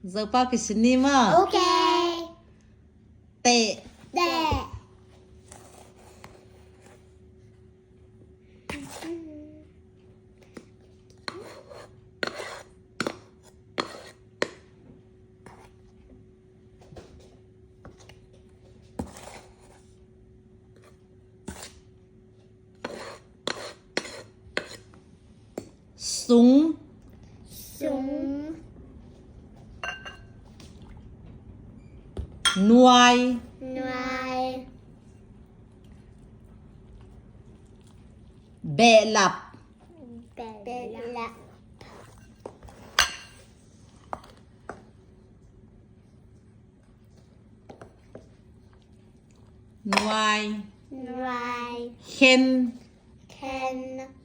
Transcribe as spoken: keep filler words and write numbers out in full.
Zopa kisin ni maw? Okay. Teh. Teh. Sung. Sung. Nuai. Nuai. Behlap. Behlap. Nuai. Nuai. Khen. Khen.